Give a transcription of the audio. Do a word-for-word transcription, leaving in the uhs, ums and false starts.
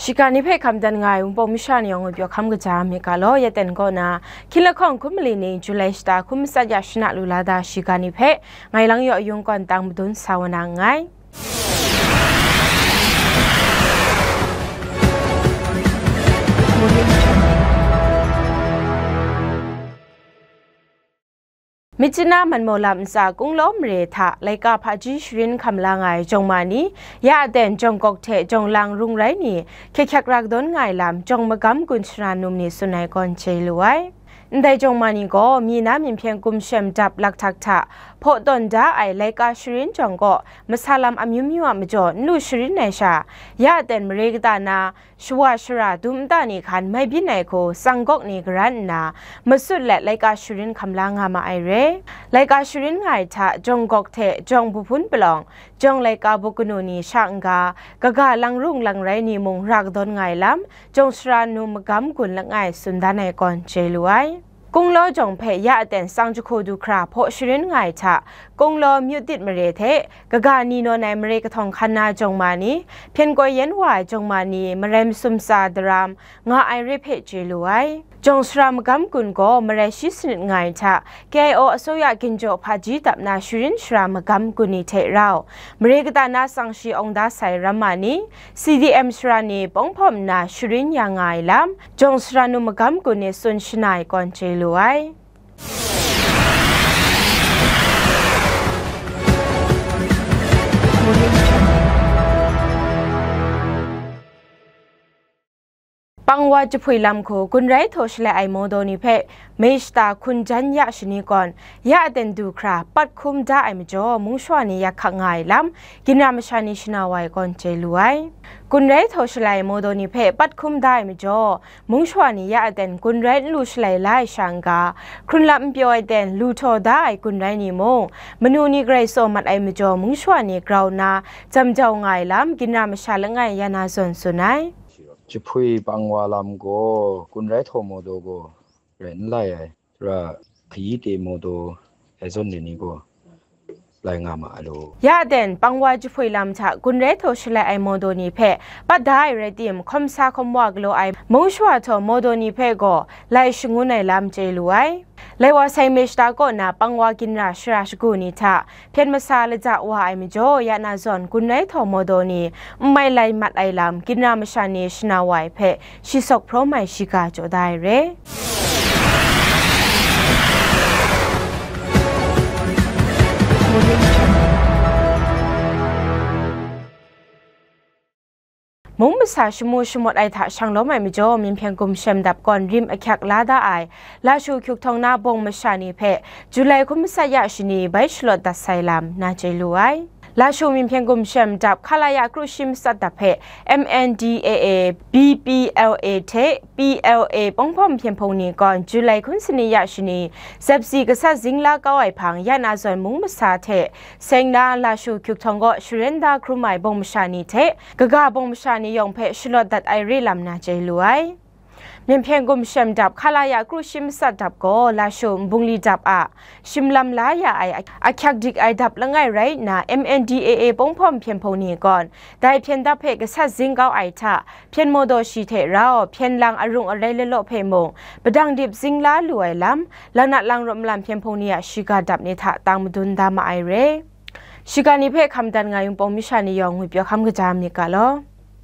Shiga ni hpe hkam dan nga ai Wunpawng masha ni yawng ngwi pyaw hkam kaja myit ga law, ya ten kaw na, hkying lahkawng hkum mali ning July shata hkum matsat ya shana lu la da shiga ni hpe, ngai Lang Yaw Yung kawn tang madun sa wa na nngai. Myitkyina Manmaw lam ntsa Kunglaw mare hta laika hpaji sharin hkam la nga ai jawng ma ni, ya aten jawng gawk hte jawng lang rung rai ni, hkyek hkyek rak dawn nga ai lam jawng magam gun sara num ni tsun ai gawn chye lu ai. Ndai jawng ma ni gaw, mi na Myinhpyen Gumshem dap lakhtak hta hpaw tawn da ai laika sharin jawng kaw, masa lam amyu myu a majaw n lu sharin ai sha, ya aten mare kata na, shawa shara dum nta ni hkan mai byin ai hku tsang gawk ni garan nna, masut let laika sharin hkam la nga ma ai re. Laika sharin nga ai hta, jawng gawk hte jawng buhpun palawng, jawng laika buk kanu ni sha n-ga, kaga lang rung lang rai ni mung rak dawn nga ai lam, jawng sara num magam gun langai tsun dan ai gawn chye lu ai. Kunglaw jawng hpe ya aten tsang jahku du hkra hpaw sharin nga ai hta, Kunglaw Myit Dit mare hte kaga ni nawn ai mare kahtawng hkan na jawng ma ni, hpyen koi yen wa ai jawng ma ni, marai masum tsa daram nga ai re hpe chye lu ai. Jawng sara magam gun gaw marai shi sanit nga ai hta, K I O asoya ginjaw hpaji dap na sharin sara magam gun ni hte rau, mare kata na tsang shi awng da sai ram ma ni, C D M sara ni pawng hpawm nna sharin ya nga ai lam, jawng sara nu magam gun ni tsun shana ai gawn chye lu ai. Pangwa jahpui lam hku gun rai htaw shalai ai mawdaw ni hpe mei shata hkun jan ya shani gawn, ya aten du hkra pat hkum da ai majaw, mungshawa ni yak hkak nga ai lam, ginra masha ni shana wa ai gawn chye lu ai. Gun rai htaw shalai ai mawdaw ni hpe pat hkum da ai majaw, mungshawa ni ya aten gun rai n lu shalai la ai sha n-ga, hkrun lap n pyaw ai ten lu htaw da ai gun rai ni mung, manu ni garai tsaw mat ai majaw, mungshawa ni grau nna jam jau nga ai lam, ginra masha langai ya na zawn tsun ai. Jahpui pangwa lam gaw gun rai htaw mawdaw gaw rai n lai ai, sara hkayi te mawdaw ai zawn ni gaw lai nga ma ai law. Ya aten pangwa jahpui lam hta gun rai htaw shalai ai mawdaw ni hpe pat da ai rai tim, hkawm sa hkawm wa galaw ai mungshawa htaw mawdaw ni hpe gaw lai shangun ai lam chye lu ai. Lai wa sai mei shata kaw na pangwa ginra shara shagu ni hta, hpyen masa laja wa ai majaw, ya na zawn gun rai htaw mawdaw ni n mai lai mat ai lam, ginra masha ni shana wa ai hpe, shi sawk hprawm ai shiga jaw da ai re. Mung masa shamu shamawt ai hta shanglawm ai majaw, Myinhpyen Gumshem dap gawn rim ahkyak la da ai, Lashu Hkyuk htawng na bawng masha ni hpe, July hkum matsat ya shani bai shalawt dat sai lam, na chye lu ai. Lashu Myinhpyen Gumshem dap Khalaya kru shi matsat dap hpe, M N D A A, B P L A hte P L A pawng hpawm hpyen hpung ni gawn, July hkun sani ya shani, zapsi gasat zing la kau ai hpang, ya na zawn mung masa hte, seng na Lashu Hkyuk htawng kaw sharen da hkrum ai bawng masha ni hte, kaga bawng masha ni yawng hpe shalawt dat ai re lam na chye lu ai. Myinhpyen Gumshem dap Khalaya kru shi matsat dap gaw Lashu nbungli dap a shim lam la ya ai ahkyak dik ai dap langai rai nna, M N D A A pawng hpawm hpyen hpung ni gawn dai hpyen dap hpe gasat zing kau ai hta, hpyen mawdaw shi hte rau hpyen lang arung arai lalaw hpe mung padang dip zing la lu ai lam, lanat lang rawt malam hpyen hpung ni a shiga dap ni hta tang madun da ma ai re. Shiga ni hpe hkam dan nga ai Wunpawng masha ni yawng ngwi pyaw hkam kaja myit ga law.